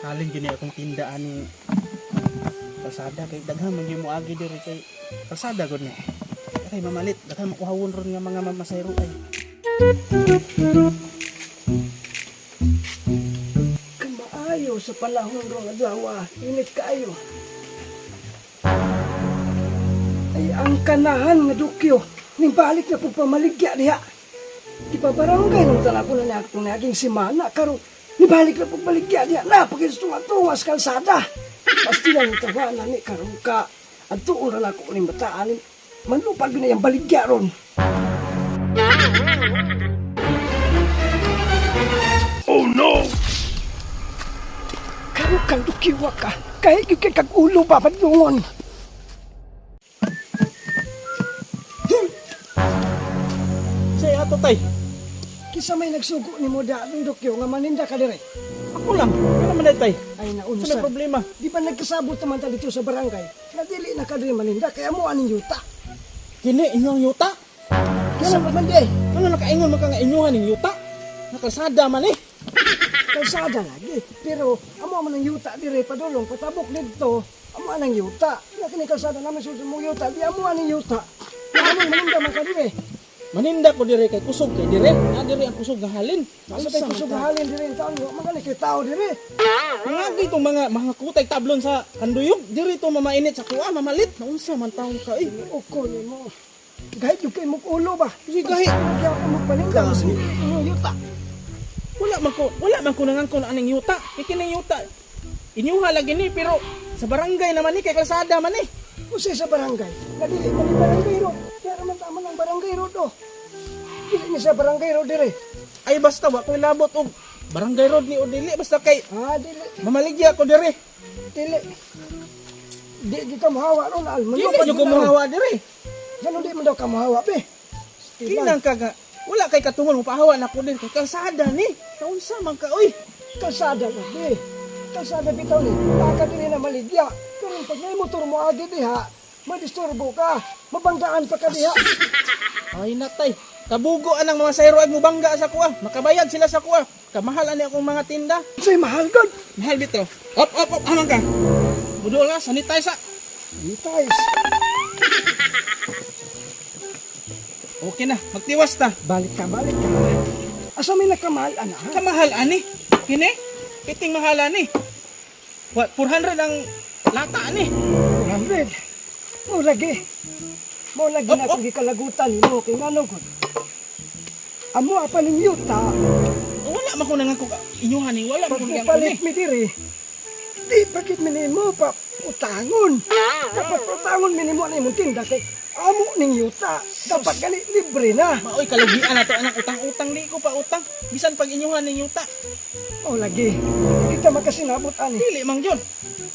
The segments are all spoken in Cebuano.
Halin gini akong tinda ani kalsada kay daghan man gyud moagi diri kay kalsada gud ni. Kay mamalit, daghan makuhawon ron nga mga mamasayro ay. Kamaayo sa panahon rong adlaw, init kaayo. Ay ang kanahan nga dukyo, ning balik na pud pamaligya diha. Di pa barangay nung tala ko na niadtong niaging semana karon nibalik na pud baligya diha. Napakis tunga sa kalsada. Pasti lang tawa na ni karon ka. Adtuon ra nako ning bataan. Manlupad gyud na yang baligya ron. Karon kang dukyo ka. Kahit gyud kay kag ulo ba padlungon. Say ato tay. Kisa may nagsugo ni mo da ng dukyo nga maninda ka dire. Ako lang. Ano man day, tay? Ay Sa naunsa. may problema? Di ba nagkasabot naman ta dito sa barangay? Nga dili na ka dire maninda kaya mo aning yuta. Kini inyong yuta. Kaya naman di. Ano nakaingon man ka nga inyuhan ning yuta? Nga kalsada man eh. Kalsada lagi. Pero amo man ang yuta dire padulong patabok didto. Amo anang yuta. Nga kini kalsada namin sulod mong yuta, di amo aning yuta. Nga anong maninda man ka dire. Maninda ko dire kay kusog kay dire. Na dire ang kusog nga halin. Asa tay kusog nga halin dire taon wa man gani kay tao dire. Mga itong mga kutay tablon sa kanduyog, diri to mamainit sa kuha, mamalit. Naunsa man taon ka eh. Uko nimo. Gahit yung kay mong ulo ba? Sige, gahi. Kaya ako magpaninda sa inyong yuta. Wala man ko nangangkon aning yuta. Kay kining yuta. Inyuha lagi ni pero sa barangay naman ni kay kalsada man eh. Usa sa barangay. Nadili man ni barangay road. Kaya naman tama ng barangay road oh. Dili ni sa barangay road dire. Ay basta wa ko'y labot og barangay road ni o dili basta kay Ah, dili. mamaligya ko dire. Dili. Di di ka mohawa ron al. Dili jud ko mohawa dire. Ganun di man daw ka mohawa be. Kinang ka nga wala kay katungol mo pahawa na ko din kay kalsada ni. Naunsa man ka oy. Kalsada lagi. Kalsada bitaw ni. Taka dili na maligya. Pero pag may motor mo agi diha, madisturbo ka. Mabanggaan pa ka diha. Ay natay. Kabugo anang mga sayro ag mubangga sa kuha. Makabayad sila sa kuha. Kamahal ani akong mga tinda. Say mahal god. Mahal bitaw. Op op op amang ka. Budol na sanitize sa. Sanitize. Okay na, magtiwas ta. Balik ka, balik ka. Asa may nakamahal ana ha? Kamahal ani. Kini? Kiting mahal ani. What 400 ang lata ani. 400. Mo lagi. Mo lagi Op, na op. akong gikalagutan nimo kay ngano gud. Amo apa ning yuta, Wala man ko nangangkog inyuhan ni, wala man pag ko nangangkog mupalit ni. mi diri, di bakit mi nimo pa utangon. Dapat utangon mi nimo na imong tinda kay amo ning yuta. Dapat gani libre na. Maoy kalugian na to anak utang-utang di ko pa utang. Bisan pag inyuhan ning yuta. Mo lagi. Kita makasinabot ani. Dili man gyud.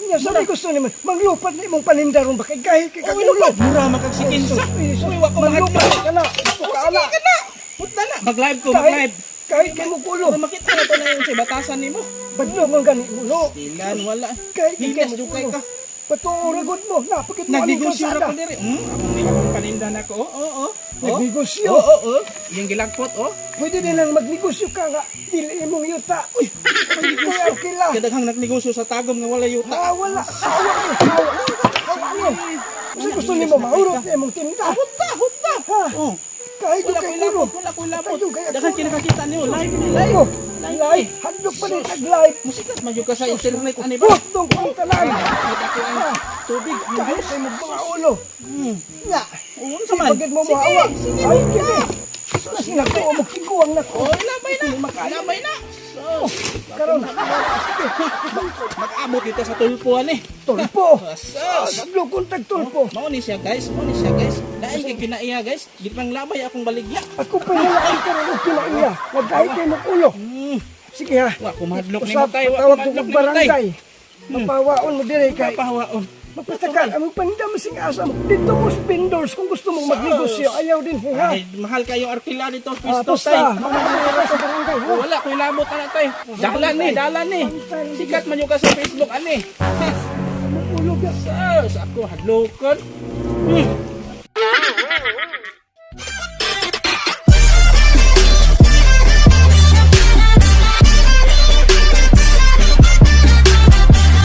Nya sa may gusto nimo manglupat na imong paninda ron ba kay gahi kay Oy kagulo. lupad, mura man kag sikinsa. Uy wa ko Manglupat mahadlok. ka na. Oh, Ka na. sige ka na. Punta na. Mag-live ko, Kahit mag-live. kahit kay mo gulo. Pero makita na to na yung sa batasan nimo. Badlongon gani mo no. Dilan wala. Kahit kay Hilas mo jud kay gulo. ka. Patuo ra gud mo. Napakit mo anong Nagnegosyo ra kalsada. ko diri. Akong ni akong paninda na ko. Oo, oo. Oo. Nagnegosyo. Oo, oo, oo. Iyang gilagpot, oh. Pwede din lang magnegosyo ka nga. Dili imong yuta. Uy, kaya okay lang. Kadaghang nagnegosyo sa tagom nga wala yuta. Ah, wala. Hawa mo. Hawa. Hawa mo. Kasi gusto nimo maurot na imong tinda. Hunta, hunta. Ha? Oh. Kahit Wala yung kay ko'y ulo. labot, wala ko'y labot. Tayo, kay Daghan ako. kinakakita niyo. Live ni live. Live. Live. Live. Hadlok pa rin tag live. Musikat man jud ka sa internet ani ba? Putong kong tanan. Kahit ako ang tubig, ang Kahit juice. kay mo mga ulo. Nga. Unsa man? Pagid mo Sige, mohawa. sige. Ay, kini. Sus, nako mo kiguang nako. Oy, labay na. Hindi makaya. Labay na. So, Karon. Sige. mag-abot dito sa tulpuan eh. Tulpo. Sus. Hadlok kong tag tulpo. Mao ni siya guys, mao ni siya guys. Dahil kay kinaiya guys, gipang labay akong baligya. Ako pa nila karon og kinaiya. Nagkahit kay mo ulo. Sige ha. Wa ko mahadlok nimo Usab, tay, wa ko patawag ko mahadlok og nimo tay. barangay. Mapawaon mo dire kay Papahawaon. mapatagal ang paninda mo sing asa mo. Dito mo spendors kung gusto mong magnegosyo. Ayaw din he, ha. Ay, mahal kayo arkila dito, Ah, pisto basta, tay. mga sa barangay ha. Wala ko'y labot na tay. Dalan ni, dalan ni. Sikat man yung ka sa Facebook ani. Ang ulo. Sa ako hadlokon.